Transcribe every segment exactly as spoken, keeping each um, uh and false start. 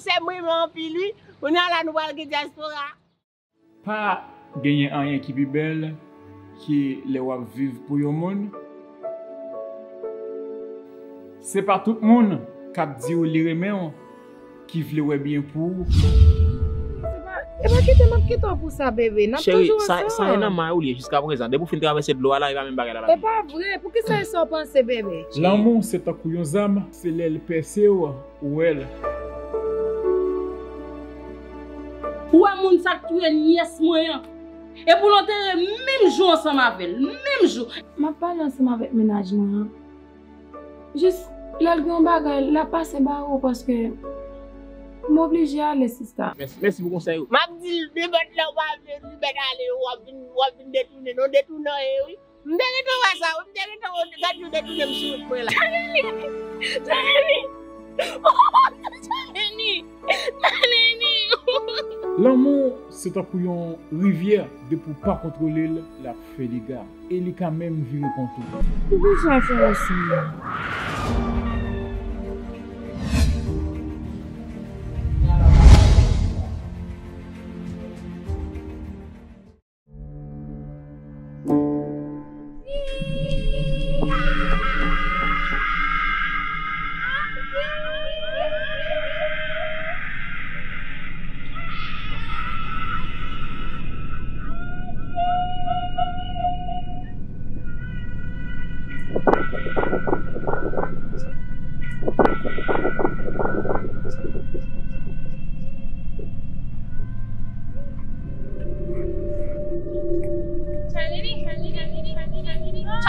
Sè m renmen anpil wi. Kounye a la nou pral gen dyaspora. Pa genyen anyen ki pi bèl ke lè w ap viv pou yon moun. Se pa tout moun k ap di w li renmen w ki vle wè byen pou ou. E pa kite m ap kite w pou sa, bebe. N ap toujou ansanm. Cheri, sa e nan may ou li ye jiska prezan. Depi w fin travèse dlo a la, e pa menm bagay la la. E pa vre. Poukisa e sa w panse, bebe? Lanmou se tankou yon zam, se lè l pèse w, ou wè l. Ou wè moun sa k touye nyès mwen an? Epi w antere menm jou ansanm avè l, menm jou. M ap pale ansanm avèk mennaj mwen an. Jis lè l gen yon bagay, l ap pase ba ou paske m oblije ale, sista. Mèsi, mèsi pou konsèy ou. M ap di l, Libèt lè w pa vle Libèt ale, w ap vin, w ap vin detounen, non detounan ye wi. M te gentan wè sa wi, m te gentan wè gad yo detounen m sou wout mwen la. Chaleni! Chaleni! Chaleni! Chaleni! Lanmou se tankou yon rivyè, depi w pa kontwole l, l ap fè dega. E li ka menm vire kont ou. Poukisa w fè w sa?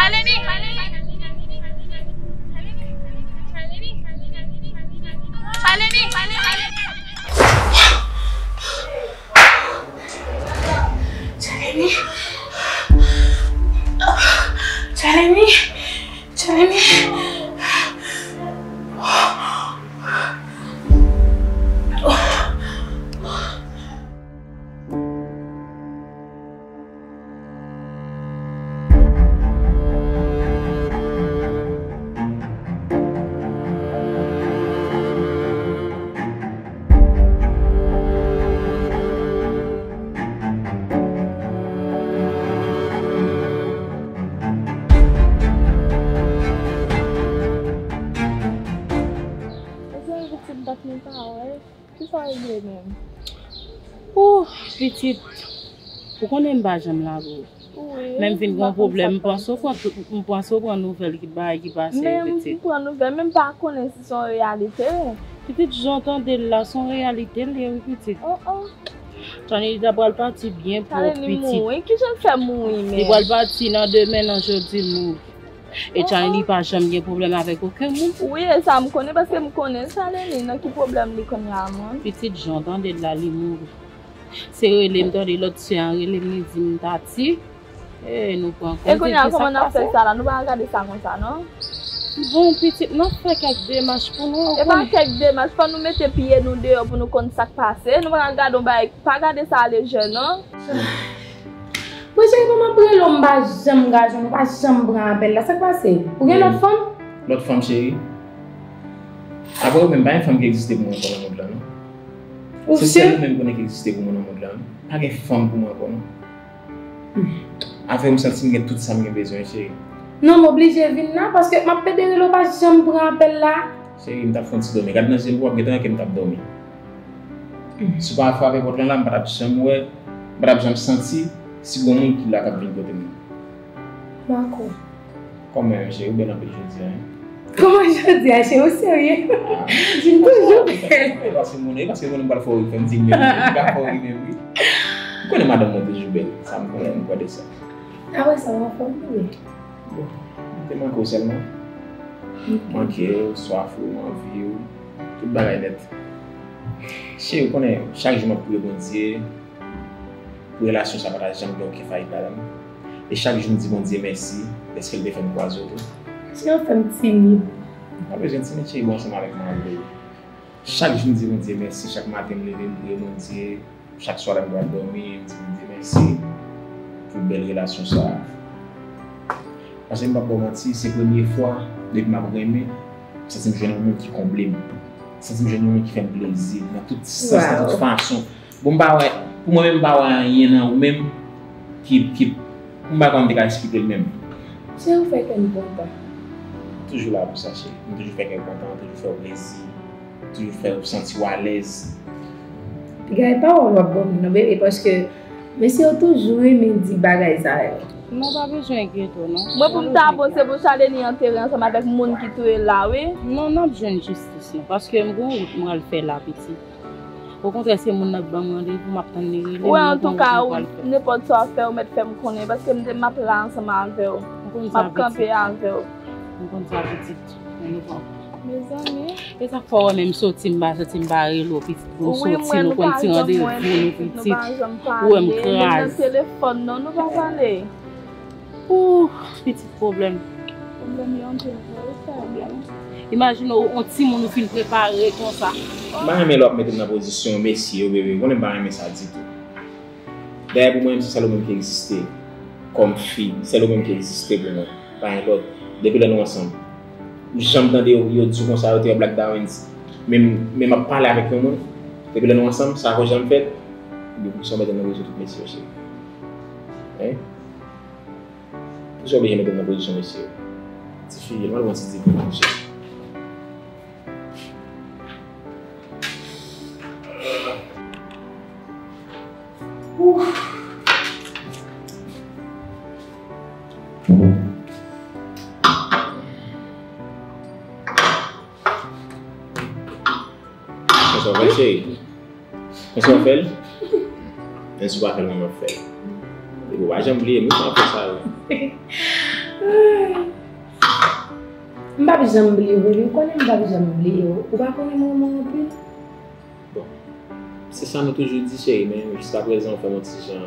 Chaleni. Chaleni. Chaleni. Ooh, pitit, ou konnen m pa janm lage w. Men m vin gen yon pwoblèm, m panse w pran tout, m panse w pran nouvèl ki bagay ki pase yo, pitit. Men m pran nouvèl, men m pa konnen si se yon reyalite. Pitit, jan w tande l la, se yon reyalite l ye wi, pitit. Oh, oh. Tande li ta pral pati byen pwòp, pitit. Tande li mouri, kijan l fè mouri menm? Li pral pati nan demen, nan jodi l mouri. E Charly pa janm gen pwoblèm avèk okenn moun. Wi, e sa m konnen, paske m konnen Charly nan ki pwoblèm li kounye a, mwen. Pitit, jan w tande l la, li mouri. Se rele m tande lòt sè an rele m, li di m, Tati, e nou pran kont. E kounye a, kòman n ap fè sa la? Nou pa ka gade sa konsa, non? Bon, pitit, n ap fè kèk demach pou nou. E pa kèk demach, fò nou mete pye nou deyò pou nou konn sa k pase. Nou pa ka gade yon bagay, pa gade sa lejè, non. Bon, cheri, kòman m rele w, m pa janm ka jwenn ou, pa janm pran apèl la. Sa k pase? Ou gen lòt fanm? Lòt fanm, cheri? Apre ou menm, pa gen fanm ki egziste pou mwen ankò nan mond lan, non. Se sèl ou menm m konnen ki egziste pou mwen nan mond lan, wi. Pa gen fanm pou mwen ankò, non. Avè w, m santi m gen tout sa m gen bezwen, cheri. Non, m oblije vin la, paske m ap pede rele w, pa janm pran apèl la. Cheri, m t ap fè yon ti dòmi. Gad nan je m pou w ap gentan wè ke m t ap dòmi. Si w pa frape pòt lan la, m pa t ap janm wè, m pa t ap janm santi si gon moun ki la k ap vin kote m nan. Marco. Kòman w ye, cheri? Ou bèl anpil jodi a, en. Kòman jodi a, cheri? Ou serye? Ah. Di m toujou bèl. E paske moun, e paske moun m pral fè w ri, fè m di m menm, m pral fè w ri menm, wi. M konnen madanm mwen toujou bèl, sa m konnen, m kwè de sa. Apre sa, w anfòm, bebe? Bon, m te manke w sèlman. Manke w, swaf ou, anvi w, tout bagay nèt. Cheri, ou konnen, chak jou m ap priye Bondye pou relasyon sa pa ta janm gen okenn fayit ladan l. E chak jou m di Bondye mèsi dèske l te fè m kwaze w tou. Cheri, w fè m timid. Ou pa bezwen timid, cheri, bon ansanm avèk mwen, bebe. Chak jou m di Bondye mèsi, chak maten m leve m priye Bondye, chak swa lè m pral dòmi, m di Bondye mèsi pou bèl relasyon sa a. Paske m p ap ba w manti, se premye fwa depi m ap renmen, m santi m jwenn yon moun ki konble m. Santi m jwenn yon moun ki fè m plezi nan tout sans, nan tout fason. Bon, m pa wè, pou mwen menm, m pa wè anyen nan ou menm ki, ki, m pa konn te ka eksplike l menm. Cheri, ou fè kè m kontan. Toujou la pou sa, cheri. M toujou fè kè w kontan, toujou fè w plezi, toujou fè w santi w alèz. Gade pawòl w ap ban mwen non, bebe, paske mesye yo toujou renmen di bagay sa yo. Non, pa bezwen enkyete w non. Mwen pou m ta bon, se pou Charlenie antere ansanm avèk moun ki touye l la, wi. Non, n ap jwenn jistis nou, paske m gon wout m pral fè la, pitit. Okontrè, se moun nan k ban m randevou, m ap tann li rele m, wi, antouka, nenpòt sa w ap fè, ou mèt fè m konnen, paske m, m ap la ansanm avè w. M ap kanpe avè w. M konn sa, pitit. Men nou pran. Mezanmi. E sa k fè w wè menm soti m pa soti m pa rele w pitit pou n soti, nou konn ti randevou nou pitit. Ou wè m kraze. Nan telefòn non, nou pa pale. Ooh, pitit pwoblèm. Pwoblèm yo anpil vre, wi, frè m. Imajine w, yon timoun ou fin prepare konsa. M pa renmen lè w ap mete m nan pozisyon mesye yo, bebe. Ou konnen m pa renmen sa ditou. Dayè pou mwen menm se sèl ou menm ki egziste kòm fi, sèl ou menm ki egziste pou mwen, pa gen lòt. Depi lè nou ansanm, ou janm tande yo, yo di w konsa, yo te yon Black Darwins, men, men m ap pale avèk yon moun, depi lè nou ansanm, sa ko janm fèt, depi sa w mete nan rezo tout mesye yo, cheri. Hein? Poukisa w oblije mete m nan pozisyon mesye yo? Tifi, mwen bon ti di pou mwen, cheri. Konsa w fè, cheri? Konsa w fè l? Men si w pa fè l, mwen, m ap fè l. Epi w pa janm bliye m, wi, sa w fè sa yo. M p ap janm bliye w, bebe. Ou konnen m p ap janm bliye w. Ou pa konnen m renmen w anpil? Bon, se sa nou toujou di, cheri, men jiskaprezan ou fè m yon ti jan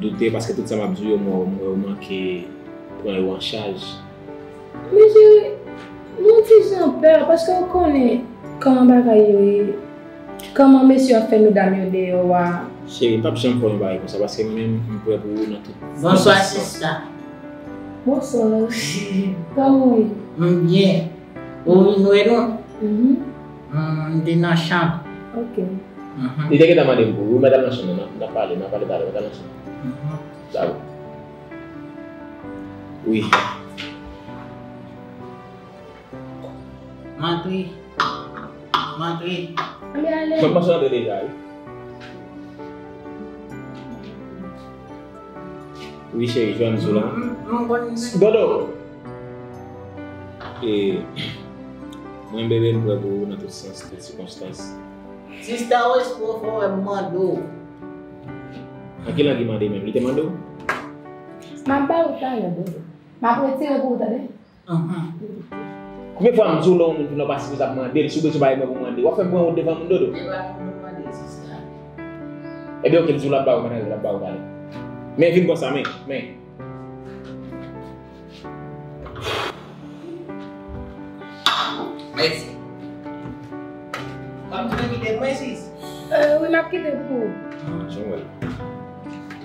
doute, paske tout sa m ap di w yo, mwen, mwen, ou manke pran yo an chaj. Men cheri, m yon ti jan pè, paske ou konnen kòman bagay yo ye, kòman mesye yo ap fè medam yo deyò a. Cheri, m p ap janm fè w yon bagay konsa, paske mwen menm, m prè pou ou nan tout sitiyasyon. Bonswa, sista. Bonswa. Kòman w ye? M byen. Ou vin wè nou? Mhm. M te nan chanm. Ok. Mhm. Li te gentan mande m pou ou, mèt al nan chanm nan, n ap pale, n ap pale talè, mèt al nan chanm. Mhm. Dabò. Wi. M antre. M antre. Ann ale. Mwen panse w antre deja, wi. Wi, cheri, jwenn sou la. M, m, m konn. Dodo! E, mwen, bebe, m prè pou ou nan tout sans, tout sikonstans. Sista Rose, pwofesè, m mande w. Nan ki lang li mande menm? Li te mande w? M ap ba ou talè, Dodo. M ap retire pou ou, tande? Konbyen fwa m di w lè yon moun vin la w pa sipoze ap mande l, si w bezwen bagay mwen pou mande, w ap fè m pran wont devan moun, Dodo? Se pa pou nou mande, sista. Ebyen, oke, l di w l ap ba w, mennaj, l ap ba w talè. Men vin konsa, men, men. Mèsi. W ap tounen kite mwen, sis? Euh, wi, m ap kite pou ou. Jan w wè l.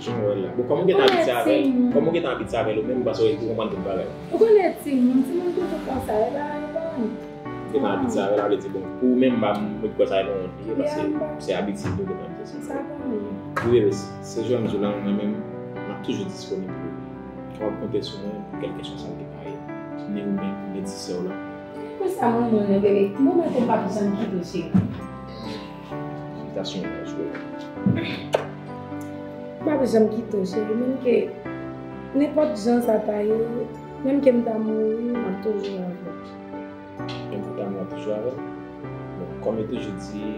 Jan w wè l la. Bon, kòm ou gentan abitye avè l, kòm ou gentan abitye avè l, ou menm, m panse w tou konprann tout bagay. Ou konnen timoun, timoun toujou konsa, e pa, e pa anyen. Ou gentan abitye avè l, sa vle di, bon, pou ou menm, m pa, m kwè sa e pa wont li ye, paske se abitid nou gentan abitye sa. Sa pa anyen. Wi, bebe, se, se jan m di w la, mwen menm, m ap toujou disponib pou ou. Ou kapab konte sou mwen, kèlkeswa sa l te ka ye. Ni ou menm, ni ti sè w la. Konsa mwen menm, bebe, mwen menm m p ap janm kite w, cheri. Envitasyon an jwe. M p ap janm kite w, cheri, menm ke nenpòt jan sa ta ye, menm ke m ta mouri, m ap toujou avè w. Menm ke w ta mouri, w ap toujou avè m? Bon, kòm yo toujou di,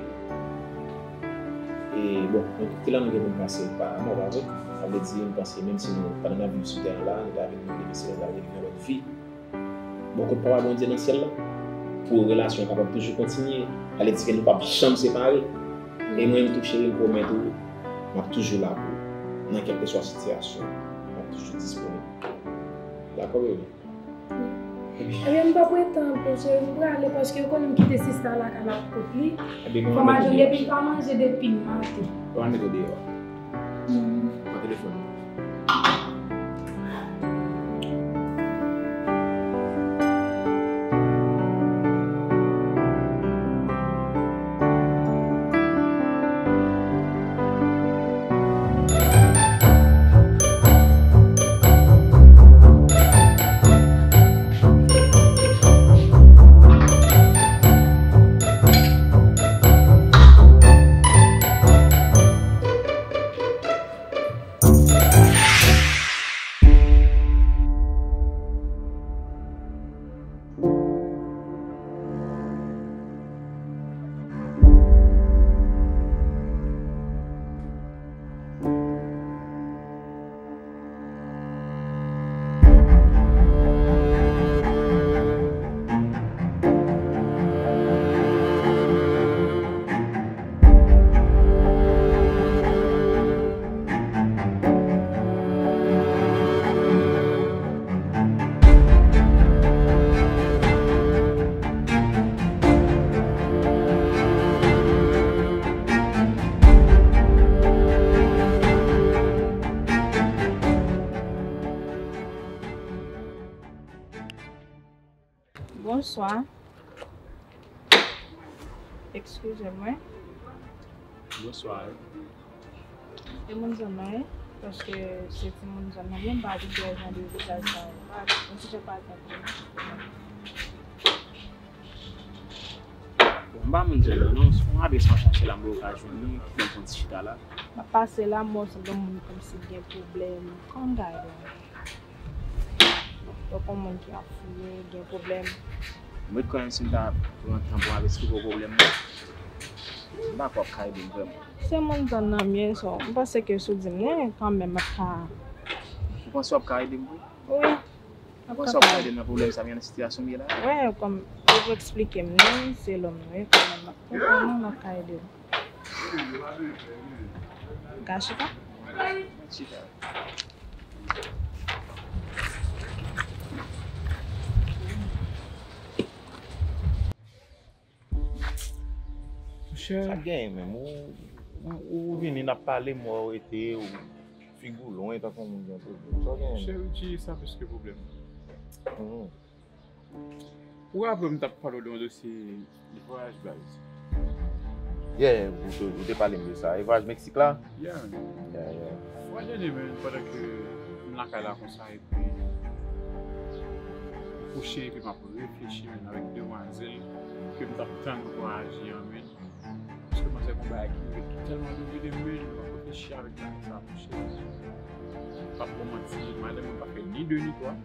e, bon, men tout ki la nou gen pou n pase pa lanmò, pa vre? Sa vle di, m panse, menm si nou, pandan n ap viv sou tè a la, nou ta vin mouri, men se lè n ta vin yon lòt vi. Bò kot Papa Bondye nan syèl la, pou relasyon an kapab toujou kontinye. Sa vle di ke nou p ap janm separe. E mwen menm tou, cheri, m pwomèt ou, m ap toujou la pou ou. Nan kèlkeswa sitiyasyon, m ap toujou disponib. Dakò, bebe? Ebyen, m p ap rete ankò, cheri, m prale paske ou konnen m kite sista lakay la pou kont li. Fò m al jwenn depi l pa manje depi maten. Yo al mete w deyò. Pran telefòn. Bonswa. Eskize mwen. Bonswa. E moun zòn nan, wi. Paske se ti moun zòn nan, men m pa abitye wè jan de vizaj sa yo. M pa, m toujou pa tankou. Bon, m pa moun zòn nan, non. Se yon adrès m ap chache la, m pa ka jwenn li, kite m pran ti chita la. M ap pase la, m wè w sanble yon moun kòmsi gen pwoblèm. Kòman m ka ede w? Tankou yon moun ki ap fouye, gen pwoblèm. Mwen kwè menm si m ta pran tan pou m ap esplike w pwoblèm nan, m pa kwè w ap ka ede m vrèman. Se moun zòn nan m ye, so, m panse ke si w di m li, kanmenm m ap ka. Ou panse w ap ka ede m vre? Wi. Ou panse w ap ka ede m nan pwoblèm sa m ye, nan sitiyasyon m ye la? Wi, kòm ou eksplike m li, se lòm nou ye, kanmenm m ap konprann ou, m ap ka ede w. Ka chita? Chita. Monchè. Sa k genyen menm? Ou, ou, ou vini n ap pale, m wè w rete, ou figi w lwen, tankou yon moun gen pwoblèm. Sa w genyen? Monchè Richie, sa plis ke pwoblèm. Mhm. Ou raple w m t ap pale w de yon dosye netwayaj baz. Yeah, ou te, ou te pale m de sa. Netwayaj Meksik la? Yeah, man. Yeah, yeah. Fwa dènye, man, pandan ke m lakay la konsa, epi m kouche, epi m ap reflechi, man, avèk demwazèl ke m t ap tann pou aji an, man. Paske manzè gon bagay ki rive ki tèlman rive de men, m ap reflechi avèk bagay sa, monchè. M p ap ba w manti, madanm mwen pa fè ni de ni twa.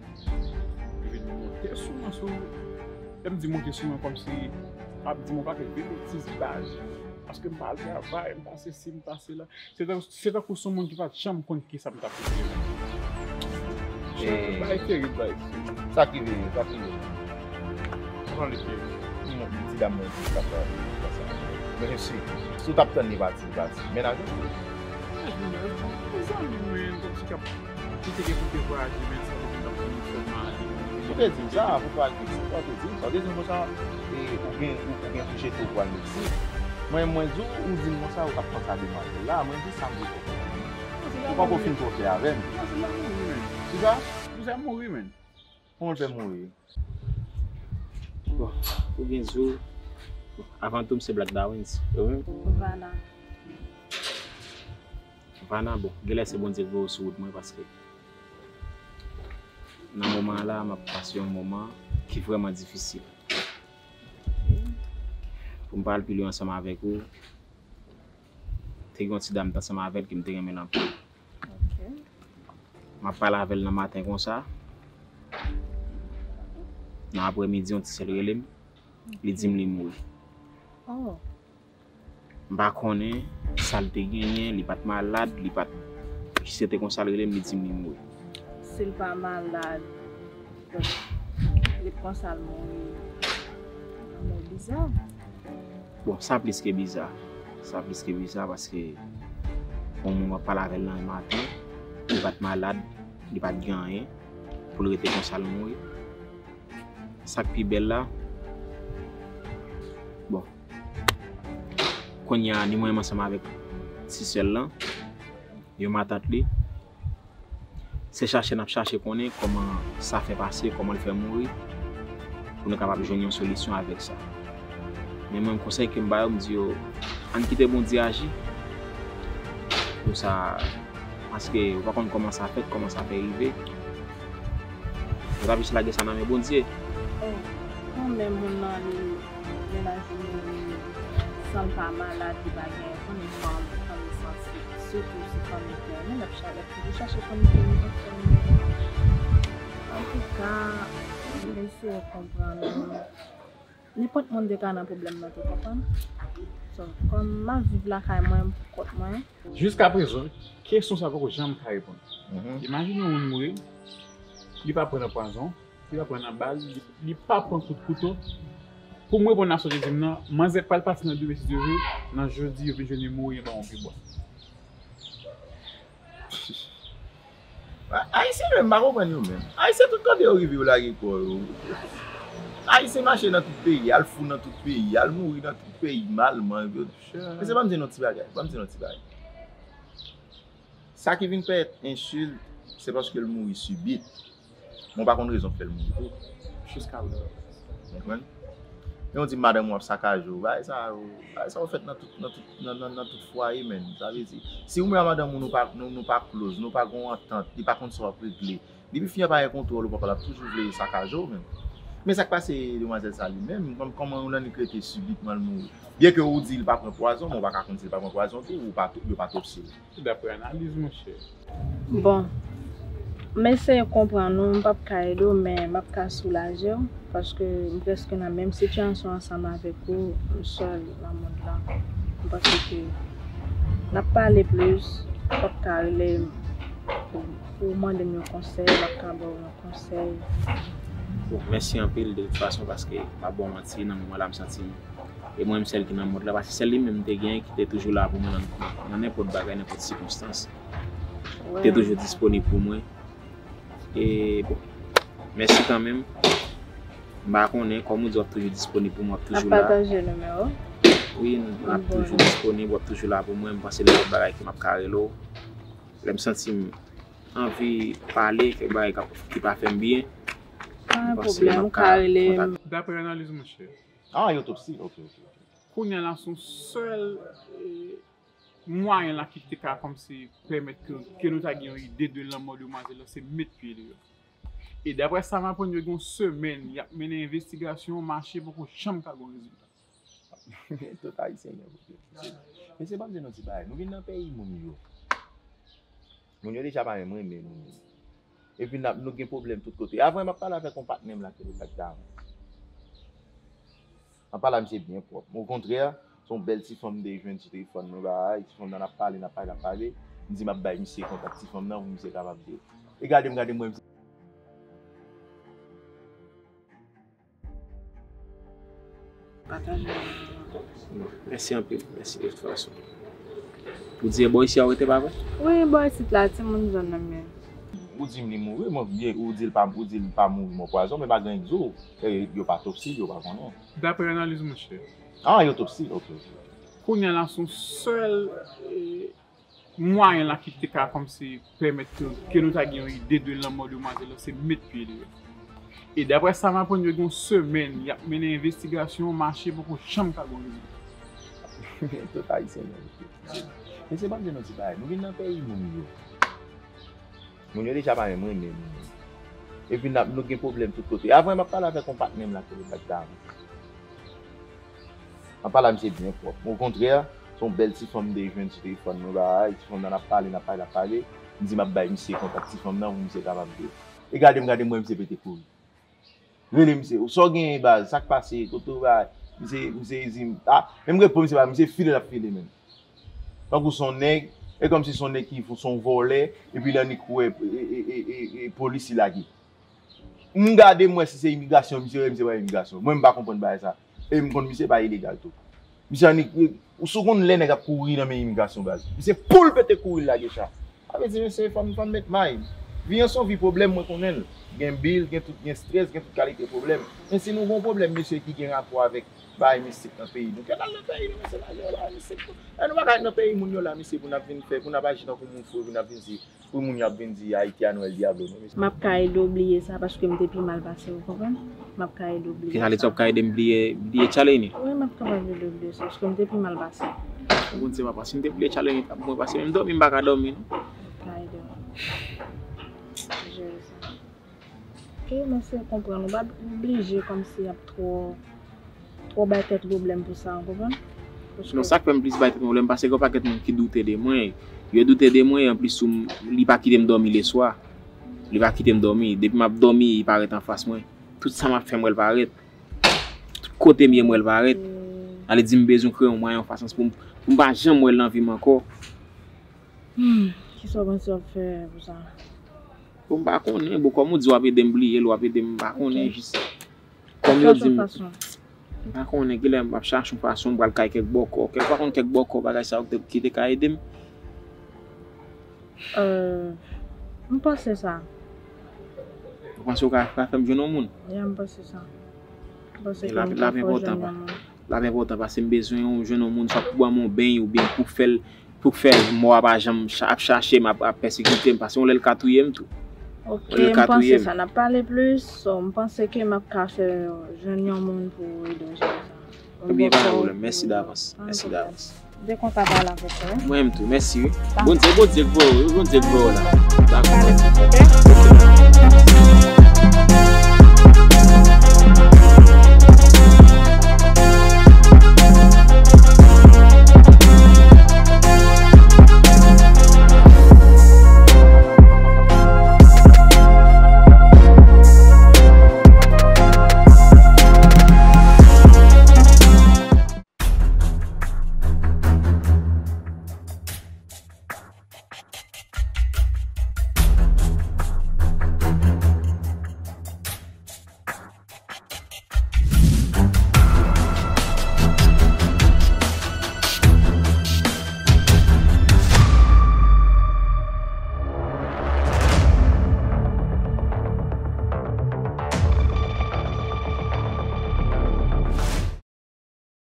Li vin monte sou mwen, sou, lè m di monte sou mwen, kòmsi m ap di m yon pakèt vye betiz baz. Paske m pa al travay, m pa sesi, m pa sela. Se tan, se tankou se yon moun ki pa t janm konn kisa m t ap rive. Bagay terib, bagay. Sa k rive, sa k rive. Ou pran li pye. Ti dam nan di sa, sa, sa, sa. Men si, si w t ap tann li pati, li pati. Mennaj ou? Mennaj mwen, mennaj mwen, zanmi mwen, kòmsi k ap Li te gen pou te vwayaje, men sa te vin ap fè m fè mal. Ou te di m sa, pou pral Meksik, ou te di m sa. Ou te di m konsa, e, ou gen, ou, ou gen pou jete ou pral Meksik. Mwen, mwen di w, ou di m konsa, ou t ap panse a demwazèl la. Mwen di sa m di w. Ou poko fin twò klè avè m. Kisa? Kisa mouri, men? Kòman l fè mouri? Bon, oubyen di w, bon, avan tou, m se Black Dawins. E ou menm? Vana. Vana, bon, genlè se Bondye ki voye w sou wout mwen, paske nan moman an la, m ap pase yon moman ki vrèman difisil. Pou m pa al pi lwen ansanm avèk ou, te gen yon ti dam m t ansanm avè l ke m te renmen l anpil. Ok. M ap pale avè l nan maten konsa. Nan aprèmidi, yon ti sè l rele m. Li di m li mouri. Oh. M pa konnen sa l te genyen, li pa t malad, li pa t, se te konsa l rele m, li di m li mouri. Si l pa malad, donk, li t konsa l mouri. Mò biza. Bon, sa plis ke biza. Sa plis ke biza paske yon moun w ap pale avè l nan yon maten, li pa t malad, li pa t gen anyen, pou l rete konsa l mouri. Sa k pi bèl la, bon, kounye a, ni mwen menm ansanm avèk ti sè l lan, yon matant li, se chache n ap chache konnen kòman sa fè pase, kòman l fè mouri, pou nou kapab jwenn yon solisyon avèk sa. Men mwen, konsèy ke m ba yo, m di yo, ann kite Bondye aji. Pou sa, paske ou pa konn kòman sa fèt, kòman sa fè rive. Yo t ap jis lage sa nan men Bondye. Oh, kanmenm, moun nan, li, mennaj li mouri san l pa malad, li pa gen, konnen fanm, fanm li santi, sitou si fanm li te renmen, l ap cha-, l ap toujou chache fanm li te renmen, fanm li. Antouka, m eseye konprann. Nenpòt moun te ka nan pwoblèm nan tou, konprann? So, kòm m ap viv lakay mwen, m pou kont mwen. Jiskaprezan, kesyon sa poko janm ka reponn. Mhm. Imajine yon moun mouri, li pa pran nan pwazon, li pa pran nan bal, li, li pa pran kout kouto. Pou m reponn a sa w te di m nan, manzè pral pati nan demen, si Dye vle, nan jodi, yo vin jwenn li mouri anba yon pye bwa. A-, Ayisyen menm, m pa konprann yo menm. Ayisyen tout kote yo rive, yo lage kò yo. Ayisyen mache nan tout peyi, al fou nan tout peyi, al mouri nan tout peyi, malman, yo. Men se pa m di nou ti bagay, pa m di nou ti bagay. Sa ki vin parèt ensilt, se paske l mouri sibit. Men w pa konn rezon k fè l mouri tou. Jiska prezan. Konprann? Men ou di madanm ou ap sakaje w. Bagay sa yo, bagay sa yo fèt nan tout, nan tout, nan, nan, nan tout fwaye, menn. Sa vle di, si ou menm ak madanm ou nou pa, nou, nou pa close, nou pa gon antant, li pa konn sa w ap regle. Depi fi an pa gen kontwòl ou papa, l ap toujou vle sakaje w, menn. Men sa k pase demwazèl sa li menm, kòm, kòman yon lannik rete sibitman l mouri? Byen ke ou di l pa pran pwazon, men ou pa ka konn si l pa pran pwazon tou, ou pa, yo pa topsi l. Daprè analiz, monchè. Bon, m eseye konprann ou, m p ap ka ede w, men m ap ka soulaje w, paske m prèske nan menm sitiyasyon ansanm avèk ou, m sèl nan mond lan. M panse ke n ap pale plis, w p ap ka rele m pou, pou w mande m yon konsèy, m ap ka ba w yon konsèy. Bon, mèsi anpil de tout fason paske m ap ba w manti, nan moman la m santi m e mwen menm sèl ki nan mond la, paske sèl li menm m te gen ki te toujou la pou mwen nan, nan nenpòt bagay, nenpòt sikonstans. Li te toujou disponib pou mwen. E bon, mèsi kanmenm. M pa konnen, kòm ou di, w ap toujou disponib pou mwen, w ap toujou la. N ap pataje nimewo. Wi, n ap toujou disponib, w ap toujou la pou mwen. M panse nenpòt bagay ke m ap ka rele w. Lè m santi m anvi pale, kèk bagay k ap, ki pa fè m byen, Pa gen pwoblèm, ou ka rele m. Daprè analiz, monchè. Ah, yon otopsi? Ok, ok. Kounye a la, se yon sèl mwayen la ki te ka kòmsi pèmèt ke, ke nou ta gen yon ide de lanmò demwazèl la, se met pye deyò. E daprè sa m aprann, yo gen yon semèn, y ap mennen envestigasyon, mache poko janm ka gen yon rezilta. Tout Ayisyen gen pwoblèm. Mesye, ban m di nou ti bagay. Nou vin nan peyi moun yo. Moun yo deja pa menm renmen nou menm. Epi n ap, nou gen pwoblèm tout kote. Avan, m ap pale avèk yon patnè m la ki rele Bak Dam. M ap pale a misye byen pwòp. Okontrè, se yon bèl ti fanm m te jwenn sou telefòn mwen, bagay. Ti fanm nan, n ap pale, n ap pale, n ap pale. M di m ap bay misye kontak ti fanm nan pou misye kapab di. E gade m, gade m wè misye. Pataje. Bon, mèsi anpil. Mèsi de tout fason. Ou di e bò isi a ou rete, pa vre? Wi, bò isit la, timoun zòn nan m ye. Ou di m li mouri, mwen, ou di l pa, ou di l pa mouri mò pwazon, men pa gen anyen k di w. E, yo pa topsi l, yo pa konnen. Daprè analiz, monchè. Ah, yo topsi l, ok, ok. Kounye a la, se yon sèl, e, mwayen la ki te ka kòmsi pèmèt ke, ke nou ta gen yon ide de lanmò demwazèl la, se met pye deyò. E daprè sa m aprann, yo gen yon semèn, y ap mennen envestigasyon, mache poko janm ka gen yon rezilta. Tout Ayisyen gen pwoblèm. Mesye, ban m di nou ti bagay. Nou vin nan peyi moun yo. Moun yo deja pa menm renmen nou menm. Epi n ap, nou gen pwoblèm tout kote. Avan, m ap pale avèk yon patnè m la ki rele Bak Dam. M ap pale a misye byen pwòp. Okontrè, se yon bèl ti fanm m te jwenn sou telefòn mwen, bagay. Ti fanm nan, n ap pale, n ap pale, n ap pale. M di m ap bay misye kontak ti fanm nan pou misye kapab di. E gade m, gade m wè misye pete kouri. Rele misye, sa w genyen baz, sa k pase, kote w bay? Misye, misye di m, ah, men m reponn misye pa, misye file l ap file menm. Tankou se yon nèg, e kòmsi se yon nèg ki se yon vòlè, epi l annik wè e, e, e, e, e polis li lage. M gade m wè si se imigrasyon misye ye, misye pa imigrasyon. Mwen m pa konprann bagay sa. E m konn misye pa ilegal tou. Misye annik, ou si w konn lè nèg ap kouri nan men imigrasyon baz. Misye pou l pete kouri l lage cha. Sa vle di mesye fò n, fò n met may. Vi an se yon vi pwoblèm mwen konnen l. Gen bil, gen tout, gen strès, gen tout kalite pwoblèm. Men si nou gen yon pwoblèm mesye ki gen rapò avèk bagay mistik nan peyi nou, ke n al nan peyi nou mesye n al jere bagay mistik nou. E nou pa ka ret nan peyi moun yo la mesye pou n ap vin fè, pou n ap aji tankou moun fou epi n ap vin di, pou moun yo ap vin di Ayiti a nou el diablo non mesye. M ap ka ede w bliye sa paske m te pi mal pase, ou konprann? M ap ka ede w bliye sa. Kisa li di w ap ka ede m bliye, bliye Tchaleni? Wi, m ap kapab ede w bliye sa paske m te pi mal pase. Ou konn se pa paske m te bliye Tchaleni t ap mwen paske menm dòmi m pa ka dòmi non. M ap ka ede w jere sa. Ok, m eseye konprann ou. Pa oblije kòmsi ap twò twò bay tèt pwoblèm pou sa, ou konprann? Non, sa k fè m plis bay tèt mwen pwoblèm, paske gen yon pakèt moun ki doute de mwen. Yo doute de mwen, anplis tou, li pa kite m dòmi leswa. Li pa kite m dòmi. Depi m ap dòmi, li parèt anfas mwen. Tout sa m ap fè, m wè l parèt. Tout kote m ye, m wè l parèt. Sa vle di m bezwen kreye yon mwayen, yon fason pou m, pou m pa janm wè l nan vi m ankò. Hmm, kisa w panse w ap fè pou sa? Bon, m pa konnen. Bon, kòm ou di w ap ede m bliye l, w ap ede m, m pa konnen, jis. Kòm yo di m, m pa konnen, genlè m ap chache yon fason, m pral kay kèk bòkò. Kèk, pa konn kèk bòkò, bagay sa yo ki te ka ede m. Euh, m panse sa. Ou panse w ka, ka fè m jwenn yon moun? Ya, m panse sa. M panse ke m ka fè w jwenn yon moun. L ap enpòtan paske m bezwen yon, jwenn yon moun swa pou ban m yon beny oubyen pou fè l, pou fè mò a pa janm cha-, ap chache m, ap, ap pèsekite m, paske yon lè l ka touye m tou. Ok, m panse sa n ap pale plis. So, m panse ke m ap ka fè jwenn yon moun pou ede w jere sa. Ebyen, pa gen pwoblèm. Mèsi davans. Mèsi davans. M te kontan pale avèk ou, wi. Mwen menm tou, mèsi, wi. Bondye, Bondye k voye w, wi, Bondye k voye w la. Dakò. Pale plis, ok?